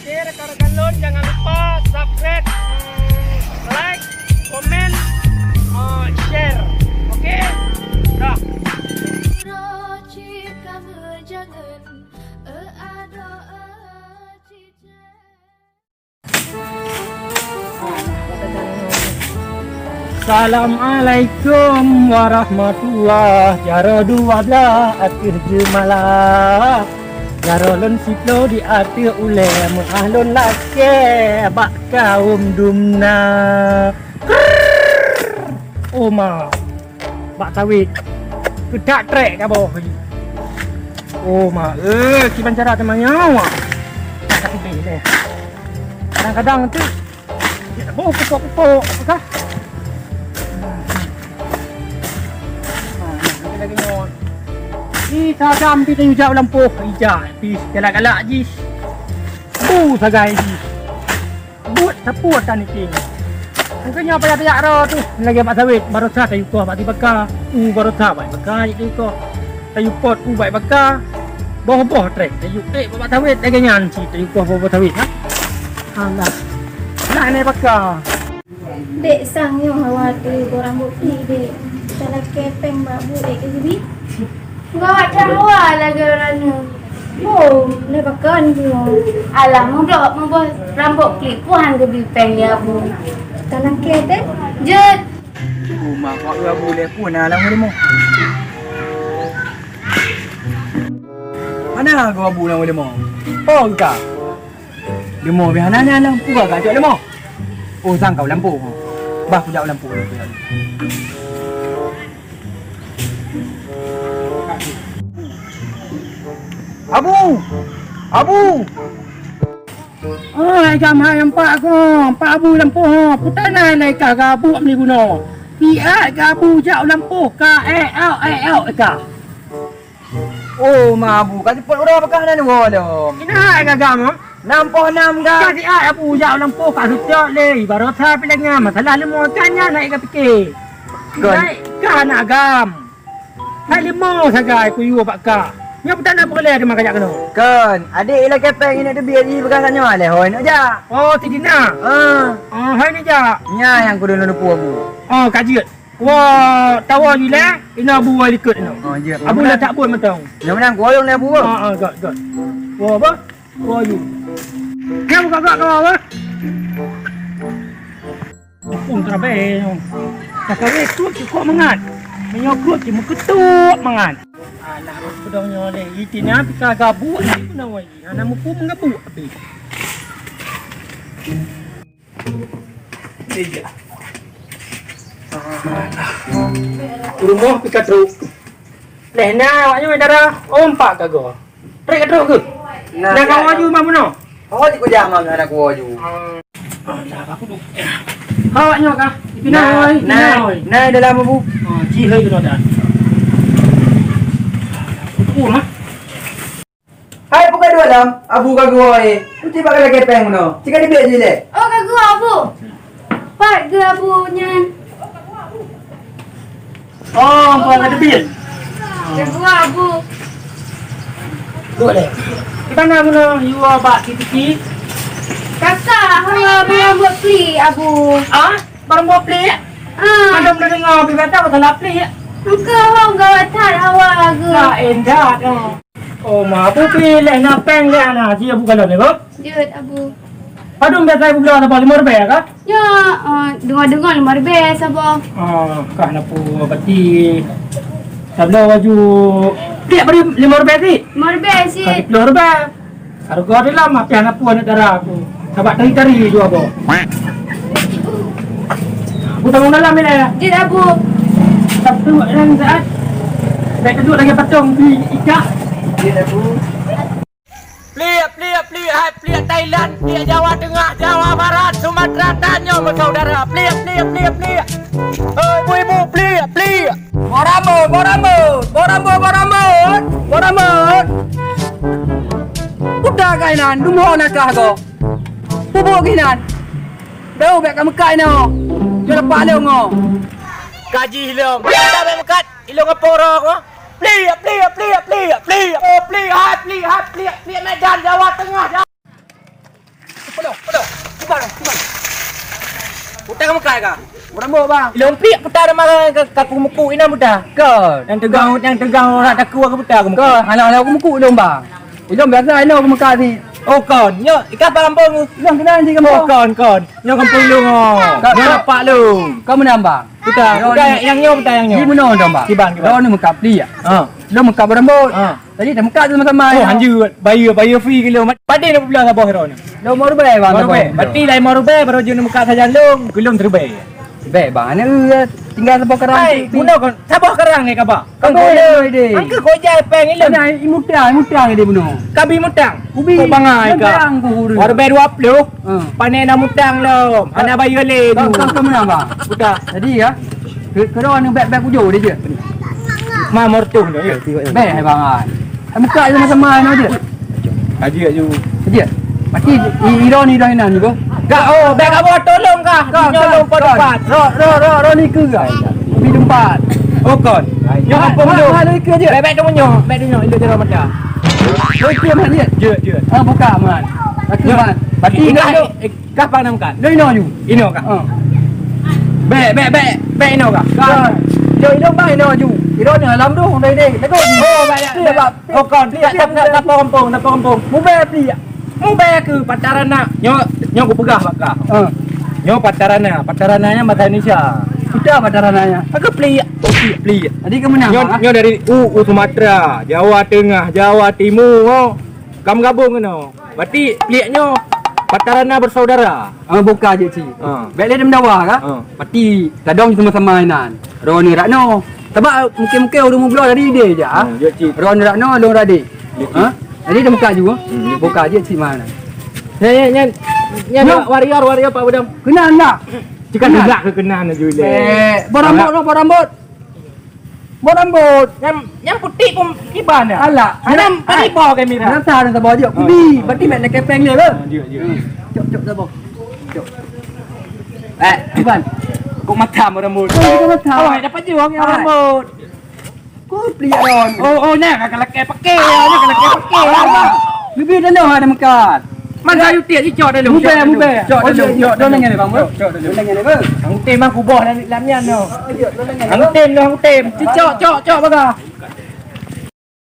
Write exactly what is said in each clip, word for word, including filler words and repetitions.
Oke, rekan-rekan lôn, jangan lupa subscribe, like, komen, eh, share. Oke? Dah. Assalamualaikum warahmatullah. Jaroe dua blah ateueh jeumala. Jaroe lôn siploh di ateueh ulèe, meu'ah lôn lakèe bak kawôm dumna. Krrrr. Oh ma, bak sawét. Keutat trek ka boh. Oh ma, eh, kiban cara teuma nyoe. Tak tapi deh. Kadang-kadang tu, oh, pupuk-pupuk, apa kah? Ha, lagi-lagi nyoe. Ih, tajam pi tayue jak u lampôh. Ijak pi galak-galak jih. Bu sagai jih. Buet sapeue tan iting. Mungken nyoe payah tajak roe tu. Lagèe bak sawét, baroesa tayue koh bak sibaka. U baroesa bak sibaka jih tayue koh. Tayue pot u bak sibaka. Boh-boh trek tayue ék bak sawét lagèe nyan cit tayue koh boh-boh sawét, ha. Alah. Nah, nai baka. Dek sang nyoe hawa teuh, barang bukti dek. Talakèe péng bak bu ék keu geubi. Gawat that hawa lagèe ureueng nyoe. Oh, lé pakon nyoe. Alah, mublok muboh rampok klik puhan geubi péng ya bu. Talakèe teuh. Jeuet. Uma kok dua bu lé pun na lam rumah. Mana gua bu lam rumah? Oh, ka. Leumo beh hana nyan lom. Peue ka cok leumo? Oh, sang ka u lampôh. Bah kujak u lampôh. Abu! Abu! Oh, hai gam hai empak ko, empak abu lampôh ho. Peue tana lé ka gabuek meuli bunoe. Piat gabu jak u lampôh ka, eh, auk, eh, auk, eh, ka. Oh, ma abu, ka seupôt uroe peugah nan woe lom. Ina hai gagam, ha? Nam poh nam ga. Ka siat abu jak u lampôh ka seutôt lé. Baroesa pih lagèe nyan, masalah leumo ikan nyan hana ka pike. Kon. Hai ka aneuk agam. Hai leumo sagai kuyue bak ka. Nyoe peue tana peureulèe teuma kajak keunoe. Kon, adék ilakèe péng ineuk teubiet jih peugah tanyoe lé hôi neuk jak. Oh, sidina. Ah. Oh, hôi neuk jak. Nyan nyang kudu lôn pue bu. Oh, ka jeuet. Woe tawoe ju lé, inoe bu woe likot inoe. Oh, jeuet. Abu dah tak buet mantong. Nyang meunan ku oyong lé bu. Ah, ah, gak, gak. Woe apa? Woe ju. Nyang buka gak kau apa? Pun terabe nyoe. Takawe kruet cukok mangat. Meunyoe kruet cuma keutuk mangat. Alah, peudong nyoe lé. Itina pika gabuk ni pun awai. Hana mupu mengabuk tapi. Iya. Rumoh pih ka trok. Leh na awak nyoe dara, oh, empat ka go. Trek ka trok ke? Nah, na ka waju mah bunoe. Oh, di kujak mah anak waju. Alah, aku tu. Awak nyoe kah? Ipinah, oi, ipinah, oi. Nah, dalam abu. Oh, ci hei kena dah. Aku mah. Hai, peue ka dua lam? Abu ka geuwoe. Uci bak ka lagèe péng bunoe. Cit ka teubiet jih lé. Oh, ka geuwoe, Abu. Pat geuh Abu nyan? Oh, pat ka teubiet. Ka geuwoe, Abu. Duek lé. Di mana bunoe yue bak titi? Kakak, hana Abu rambut pli, Abu. Ah? Barang buah pelik? Ah. Ada pernah dengar Abi kata pasal pelik? Engkau hong gawat that awak aku. Lain dah. Oh, ma, Abu pilih na péng lé ana, ji Abu kalau ni, Bang. Jeuet, Abu. Padum biasa Ibu bilang sabar lima ribèe kah? Ya, ah, dengar-dengar lima ribèe sabar. Ah, kah na pu berarti sabloe waju tiap beri lima ribèe sih? Lima ribèe sih. Kah sepuluh ribèe. Harga dalam api anak puan dara aku. Sabak tari-tari dua boh. Aku tanggung dalam ni lah. Jin Abu. Satu yang saat. Baik duduk lagi patung di ikah. Jin Abu. Pliek, pliek, pliek, hai pliek Thailand, pliek Jawa Tengah, Jawa Barat, Sumatera, tanyoe bersaudara. Pliek, pliek, pliek, pliek. Hei, ibu-ibu, pliek, pliek. Boh rambôt, boh rambôt, boh rambôt, boh rambôt, boh rambôt. Peue ka inan, dumoe nakah goe. Pubôk gih nan. Deuh, bèk ka meukat inoe. Jeuet leupah lôn ngoe. Ka jih lôn. Dah bèk meukat, ilôn ngon poro ko. Pliek, pliek, pliek, pliek, pliek. Oh, pliek, hai, pliek, hai, pliek, pliek Medan, Jawa Tengah, Jawa. Puta ka meukat ka? Ureueng bok, bang. Lôn piek puta dah marah ka, ka kumeuku inan puta. Kon. Nyang teugang, nyang teugang orang takue ka puta ka meuku. Kon, hana, hana kumeuku lôn, bang. Ilôn biasa inoe kumeukat sit. Oh, kon. Nyoe, i kah kampung. Ilôn keunan sit kampung. Oh, kon, kon. Nyoe kampung lôn, oh. Kon, nyoe kon. Lapak lôn. Kon meunan, bang. Puta, puta nyang nyoe, puta nyang nyoe. Di meunoe dong, bang. Kiban, kiban. Droeneuh meukat pliek. Ha. Lôn meukat beurambot. Ha. Jadi, dah meukat sama-sama. Oh, hanjeuet. Bayeue, bayeue free keu lôn. Padum lôn peubloe saboh droeneuh? Lôn lima ribèe, bang, lima ribèe. Saboh. Berarti lôn lima ribèe, baru jeuet meukat sajan lôn. Keu lôn siribèe. Bèk, bang. Aneuk, eh, tinggai saboh karang. Hai, bunoe kon. Saboh karang, eh, kaba. Kon goyang, deh. Angka kau jai pèng ilôn. Nah, imutang, imutang deh bunoe. Kabi mutang. Ubi. Kok bangai ka? Mutang ku ureueng. Lima ribèe dua ploh. Ha. Pané na mutang lom. Hana bayeue lé. Kau, kau, kau meunan, bang? Puta. Jadi, ya. Keu, keu droeneuh bèk-bèk pujoe deh jeuet. Ma mortuh dah, ya. Bèk, hai bangai. Hai muka sama-sama inoe jeuet. Aji aju. Jeuet. Pasti i-, iron, iron inan juga. Kak, oh, bèk kamoe tolong kah? Kak, nyoe kak, lôn pot kak. Tempat. Ro, ro, ro, ro ni ke kak? Di tempat. Oh, kon. Nyoe kampung lôn. Bèk, bèk tu nyoe, bèk tu nyoe, ilôn jalan mata. Oh, itu man, jeuet. Jeuet, jeuet. Ah, buka man. Aku man. Berarti ingat, ingat. Kah bang nam kan? Lôn inoe ju. Inoe kah? Ha. Bèk, bèk, bèk, bèk inoe kah? Kan. Yo, inoe bang inoe ju. Inoe ni alam tu, udah ini. Tegur. Oh, bèk, bèk, bèk. Oh, kon. Tak, tak, tak, tak, kampung, tak, kampung. Mubèk pliek. Mubèk keu Patarana. Nyoe, nyoe kupeugah bak kah. Ha. Nyoe Patarana. Patarana nyan bahasa Indonesia. Kita Patarana nyan. Aku pliek. Oh, pliek, pliek. Jadi ke mana? Nyoe, nyoe dari U, U Sumatera, Jawa Tengah, Jawa Timur. Oh. Kam gabung keunoe. Berarti pliek nyoe Patarana bersaudara. Ah, buka jeuet cit. Ah. Bèk lé dem dawa ka? Ah. Berarti tadong sama-sama inan. Droeneuh Ratno. Sebab mungkin-mungkin ureueng meubloe dari idéh je, ah. Ah, jeuet cit. Droeneuh Ratno, lôn Radé. Jeuet cit. Ha? Jadi dem buka ju. Hmm, jeuet cit. Buka jeuet cit mana? Nyan, nyan, nyan, nyan. Nyoe. Warrior, warrior Pak Budam. Keunan tak? Cika teurak keu keunan laju ilèe. Eh, barambot, barambot. Barambot. Nyang, nyang putéh pun kiban dah. Alah. Nyang tadi bawa kamera. Nyang tadi bawa jok. Kudi. Berarti mek nak kepeng dia ke? Ah, jok, jok. Cok, cok, sabar. Cok. Eh, kiban. Kok mata barambot? Oh, kok mata. Oh, dapat je orang yang barambot. Kok pliek ron. Oh, oh, nah, kalau kepeng pakai, ya, kalau kepeng pakai. Alah. Lebih dah ada meukat. Man sayup tiek, cok dalam. Mubèk, mubèk. Cok dalam. Cok dalam. Cok dalam. Cok dalam. Cok dalam. Anggota mah kuboh dalam, dalam nyan tu. Anggota tu, anggota. Cok, cok, cok, baga.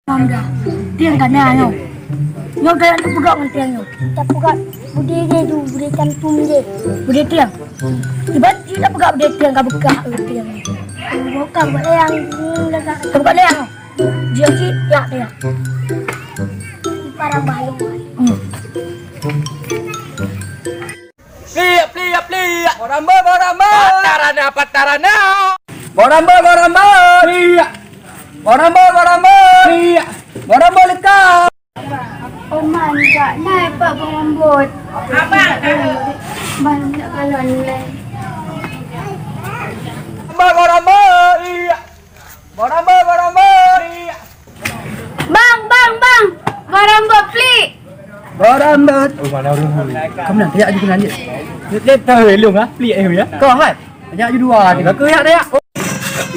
Bang dah. Tiang ka na nyoe. Nyoe galak tapeugah ngon tiang nyoe. Tapeugah budé je ju, budé cantum je. Budé tiang. Iban, ih, tapeugah budé tiang ka beukah, eh, tiang. Bukan buat yang, hmm, dah tak. Tapeugah lé nyoe. Dia cit, ya, ya. Parang bahaya. Hmm. Pliek, pliek, pliek. Barambot, barambot. Patarana, patarana. Barambot, barambot. Pliek. Barambot, barambot. Pliek. Barambot leuka. Oma, jak na pak barambot. Abang. Bang, nak kalon nilai. Barambot, barambot. Pliek. Barambot, barambot. Bang, bang, bang. Barambot pliek. Barambot. Oh, mana orang ni? Kamu nak teriak je kena dia. Dia tahu elong ah, pliek eh ya. Kau hai. Teriak je dua. Aku teriak, teriak.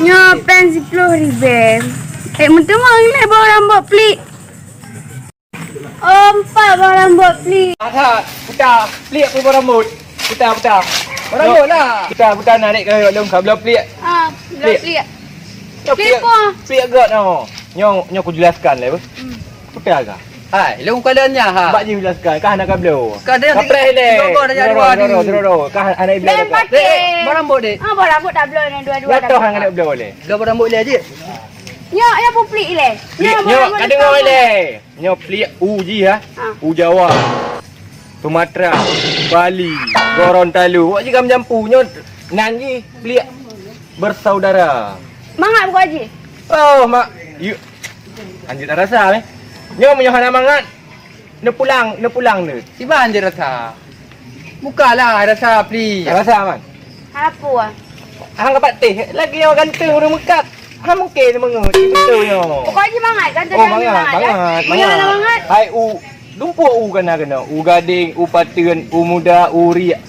Nyoe pèng siploh ribèe. Eh, meuteumèe ilèe barambot pliek. Oh, empat barambot pliek. Aha, puta, pliek pun barambot. Puta, puta. Barambot lah. Puta, puta narik ke lom ka bloe pliek. Ah, bloe pliek. Pliek. Nyoe pliek, pliek gèt nyoe. Nyoe, nyoe kujelaskan lé, beuh. Hmm. Puta ka. Hai, lôn kalon nyan ha. Bak jih jelaskan, ka hana ka bloe. Ka ada yang kapreh lé. Tiga boh dah jadi dua ni. Ka hana bloe. Barambot deh. Ah, barambot dah bloe ni dua-dua dah. Jatuh hang ada bloe lé. Bloe barambot lé je. Nyoe, nyoe pun pliek lé. Nyoe, nyoe, barambot ka deungoe lé. Nyoe pliek u jih, ha? Ha. U Jawa, Sumatera, Bali, Gorontalo. Wak jih ka meujampu. Nyoe nan jih pliek bersaudara. Mangat buka jih? Oh, mak. Yuk. Anjir tak rasa, eh. Nyoe meunyoe hana mangat, neupulang, neupulang deh. Siban je rasa. Bukalah rasa pliek. Tak rasa, man. Apa? Hang dapat teh lagi nyoe ganteng ureueng meukat. Ha mungken meungeut beutôi nyoe. Pokok jih mangat kan? Oh, mangat, mangat, mangat. Mangat, mangat. Hai u, dumpok u kana keunoe. U gadeng, u pateuen, u muda, u riek,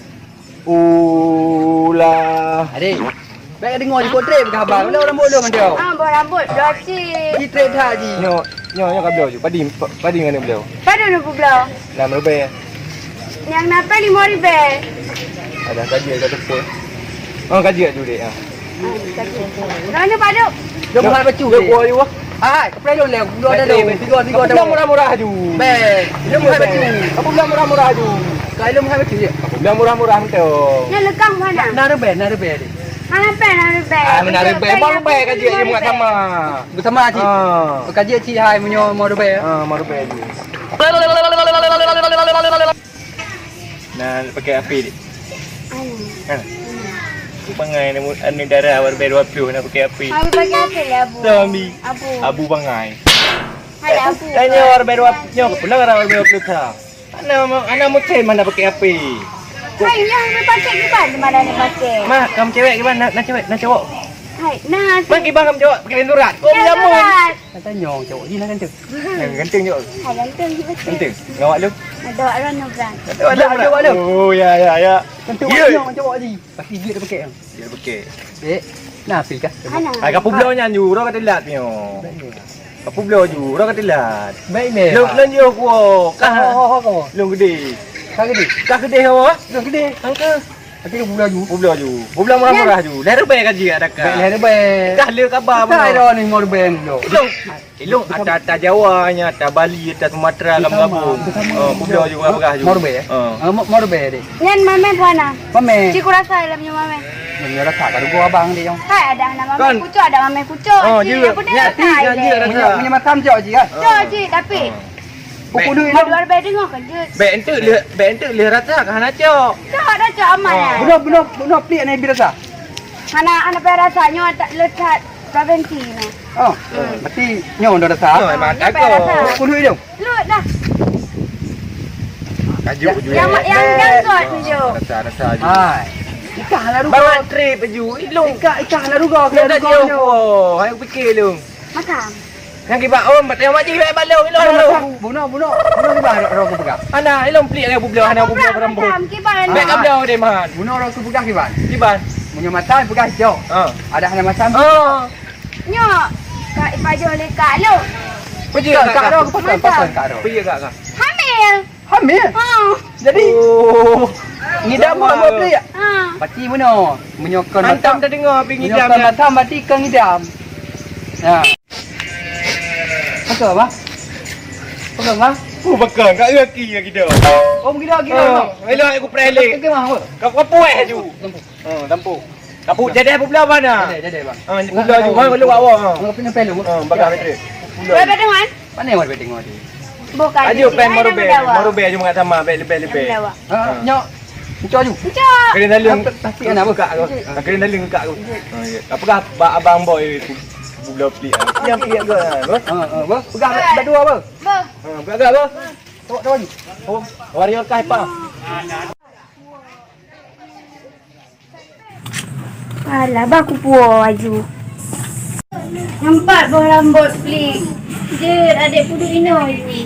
u la. Adik, bèk deungoe jikot trép keu haba. Mana ureueng bodoh macam tu? Ah, boh rambut, doci. Ji trép that ji. Nyoe, nyoe, nyoe ka bloe ju. Padi, pa-, padi ngon bloe. Padi nyoe bloe. Enam ribèe. Nyang napa lima ribèe. Ada kaji ada tepuk. Oh, kaji ada dek. Ha. Mana Pak Dok? Dia bukan bacu. Dia kuah juga. Hai, kepala dulu, dua ada dulu. Tiga, tiga ada. Murah-murah aju. Beh, dia bukan bacu. Apa bilang murah-murah aju? Kalau dia bukan bacu ya. Apa bilang murah-murah betul? Nak lekang mana? Nak rebel, nak rebel. Hana pen, hana rebel. Ah, hana rebel. Mau rebel kaji ilmu sama. Bersama cik. Ah. Kaji cik hai menyo mau rebel. Ah, mau rebel. Nah, pakai api dik. Anu. Ha. Aku bangai ni anu darah warga dua puluh nak pakai api. Abu pakai api lah, Abu. Zombie. Abu. Abu bangai. Hai, Abu. Tanya warga dua puluh. Nyoh, pulang orang warga dua puluh ta. Ana, ana musim mana pakai api. Hai, yang pakai gimana, mana ni pakai? Mah, kamu cewek gimana? Nak, nak cewek, nak cowok? Hai, nah. Mah, gimana kamu cowok? Pakai lendurat. Oh, jamun. Kata nyong cowok ni lah ganteng. Yang ganteng cowok. Hai, ganteng juga. Ganteng. Ngawak lu. Ada orang nobran. Ada orang nobran. Oh, ya, ya, ya. Ganteng nyong cowok ni. Pasti dia dah pakai. Dia pakai. Dek, nah, api kah? Ana. Ai, kapu bloe nyan ju, roh ka teulat nyoe. Kapu bloe ju, roh ka teulat. Baik meh. Lôn, lôn ju kuah. Kah? Oh, oh, oh, oh. Lôn gede. Kah gede? Kah gede ho? Lôn gede. Angka. Tapi kapu bloe ju. Kapu bloe ju. Kapu bloe murah-murah ju. Lhèe ribèe ka jih ada kah. Baik, lhèe ribèe. Kah le kaba. Kah ada ni lima ribèe dulu. Lôn. Ilong ata, ata Jawa nya, ata Bali, ata Sumatera, kamu gabung. Oh, kuda juga peugah ju. Morbeh, eh? Ah. Ah, mo-, morbeh deh. Nyan mameh buana. Mameh. Cik kurasa dalam nyoe mameh. Nyoe rasa ka rugoe abang deh, nyong. Hai, ada anak mameh pucuk, ada mameh pucuk. Oh, cik, aku dah rasa. Nyoe, nyoe macam cok cik kan? Cok cik, tapi. Ah. Pukul duit. Madu arbe dengoh kejut. Bek entuk leh, bek entuk leh rasa ka hana cok. Cok dah cok aman. Ah. Bunoh, bunoh, bunoh pelik ni bi rasa. Hana, hana payah rasa nyoe tak lekat. Provinsi nyoe. Oh, berarti nyoe dah rasa. Nyoe memang tak ada. Kulit dia. Lut dah. Tajuk je. Yang, yang jangkut tu je. Rasa, rasa je. Hai. Ikah lah ruga. Bawa trip je. Ilung. Ikah, ikah lah ruga. Dah ruga. Oh, hai fikir lu. Macam. Yang kibat om, batang mak jih baik balong ilung lu. Bunoh, bunoh. Bunoh kibat roh, roh kepegang. Ana ilung pelik dengan bubloh, ana bubloh berambut. Macam kibat. Baik abloh deh man. Bunoh roh kepegang kibat. Kibat. Punya mata pegang hijau. Ha. Ada hana macam. Ha. Nyoe, Kak ipajoh lé Kak Lok. Peue jeuet Kak, Kak Ro, peue Kak Ro? Peue jeuet Kak Ro? Hamil. Hamil? Ha. Jadi? Oh. Ngidam buah, buah pelik? Ha. Pati meunoe. Meunyoe kon hantam batam, tadeungoe, pi ngidam, meunyoe kon batam, pati kon ngidam. Ha. Apa, Bang? Apa, Bang? Oh, bakal, Kak Yaki lagi dah. Oh, gila, gila, Bang. Elok aku preh lé. Oke, Bang, apa? Kau apa eh, Ju? Oh, tampuk. Kapu jadi apa pula mana? Jadi, jadi, Bang. Ah, ni pula juga kalau awak. Enggak punya pelu. Ah, bakal betul. Berapa dengan? Mana yang berapa dengan dia? Bukan. Ayo pen maru be, maru be aja mengat sama be lebih lebih. Ha, nyok. Encok ju. Encok. Kena dalam. Tapi kan apa? Buka tu. Kena dalam buka tu. Ha, ya. Apakah ba abang boy tu? Buka plik. Yang plik ke? Ha, ha, apa? Pegang berdua apa? Ha, pegang apa? Tengok, tengok lagi. Oh, warrior kah apa? Alah, bah kupuwoe aju. Nampak boh rambut plik. Jeuet, adek puduk inoe aju.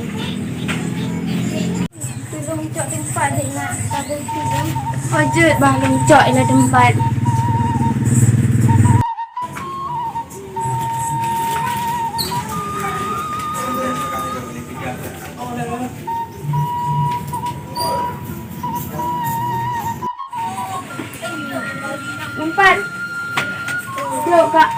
Tolong cok tempat dek nak pada tu. Oh, jeuet bah lôn cok ila tempat. Empat. Yuk, Kak.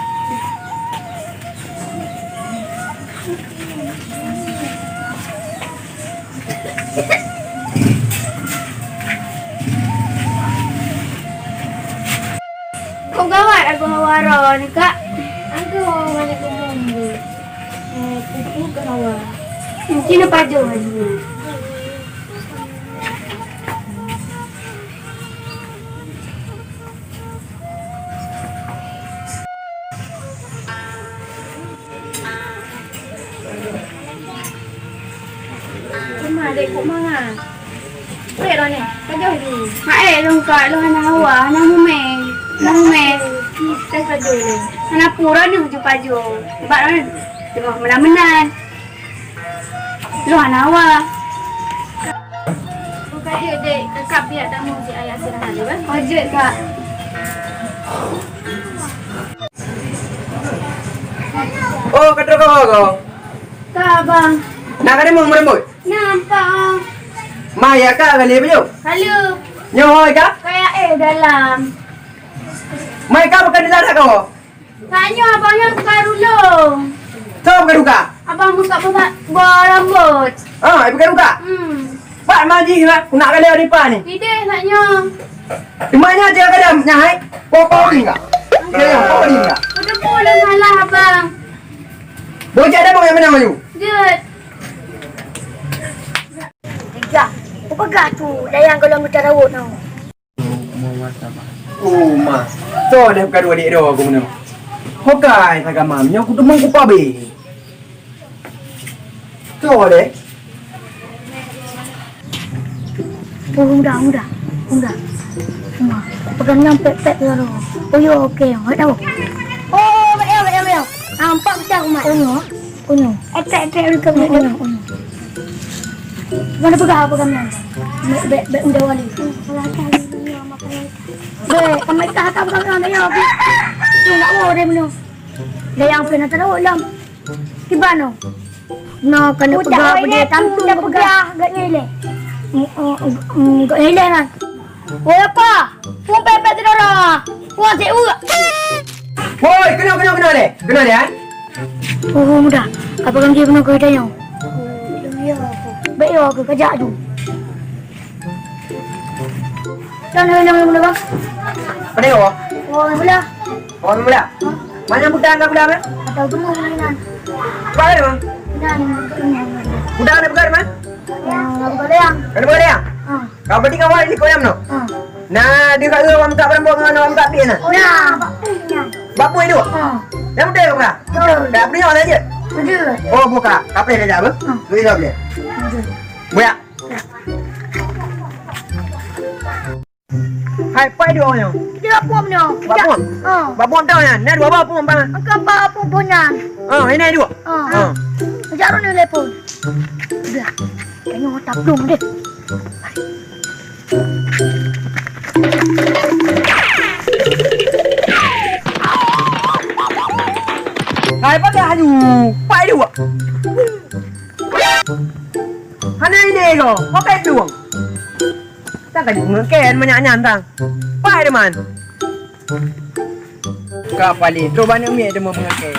Kok gawat aku hawa roh ni, Kak? Aku hawa mana kebun ni. Eh, kupu ke hawa. Mungkin apa aja lagi. Cuma dek kok mangan. Pek roh ni, pajoh di. Hai, lôn ka, lôn hana hawa, hana humé. Hana humé. Teh pajoh lôn. Hana pura ni ju pajoh. Bak lôn tengah meunan-meunan. Lôn hana hawa. Buka jeuet dek, kakak piak tamu si ayah istirahat dulu, eh. Oh, jeuet, Kak. Oh, ka troh kawa kah? Ka, Abang. Na ka deungoe meureumbot? Nampak, ah. Ma ya ka kali baju? Kali. Nyoe hôi ka? Eh, dalam. Mai ka bukan di darat kau? Tanyoe abang nyan buka rulung. Soe buka duka? Abang buka buka buah rambut. Ah, buka duka? Hmm. Pak Maji nak, nak kali di pa ni. Ideh nak nyoe. Di mana je kali nyahai? Pokok ni enggak? Dia yang pokok ni enggak? Udah pulang salah abang. Bocah dah bang yang menang maju. Jut. Tiga. Apa peugah tu? Dayang kalau mutar rawot tau. Oh, ma. Soe lé bukan dua dek dua aku meunoe. Hokai sagama nyoe aku teumong ku pabe. Soe lé? Oh, udah, udah. Udah. Ma, pegang nyang pek-pek ya, Ro. Oh, yo, oke, yo. Hai, tahu. Oh, baik, baik, baik. Nampak pecah umat. Oh, yo. Unyu. Etek-etek ureueng keu unyu, unyu. Mana peugah apa kami? Bek, bek, bek udah wali. Bek, kami kah kau kami kami ya. Tu enggak mau deh menu. Dah yang pernah teruk lam. Kiban no. No, kena peugah apa dia tantu dah peugah. Gak nyelek. Gak nyelek kan. Woi apa? Pun pepet tu dah. Wah, cek uak. Woi, kena, kena, kena deh. Kena deh, eh? Oh, muda. Apa kan dia pernah kau tanya? Baik ya, aku kajak tu. Dan yang yang mana bang? Pada ya? Oh, mula. Oh, mula. Mana budak nak budak mana? Atau tu mana? Apa dia bang? Dan. Budak nak budak mana? Yang nak budak yang. Nak budak yang? Ah. Kau berarti kawan di kolam tu? Ha. Nah, dia kat orang buka berambut dengan orang buka pin nah. Oh, ya, bak pin nya. Bak pin tu? Ha. Yang betul ke bukan? Betul. Dah beri orang saja. Betul. Oh, buka. Apa yang dia apa? Ha. Beri dah boleh. Betul. Buya. Hai, pai dua orang. Dia bak pom ni. Bak pom? Ha. Bak pom tau nya. Nah, dua bak pom bang. Angkat bak pom pom nya. Ha, ini dua. Ha. Ha. Jarum ni lepon. Dah. Kayaknya otak belum deh. Hai, pakai haju. Pai dua. Hana ide ko. Pakai dua. Tak kaji pengeluh ken banyak nyan tang. Pai deman. Ka paling tu banyak miet demi pengeluh ken.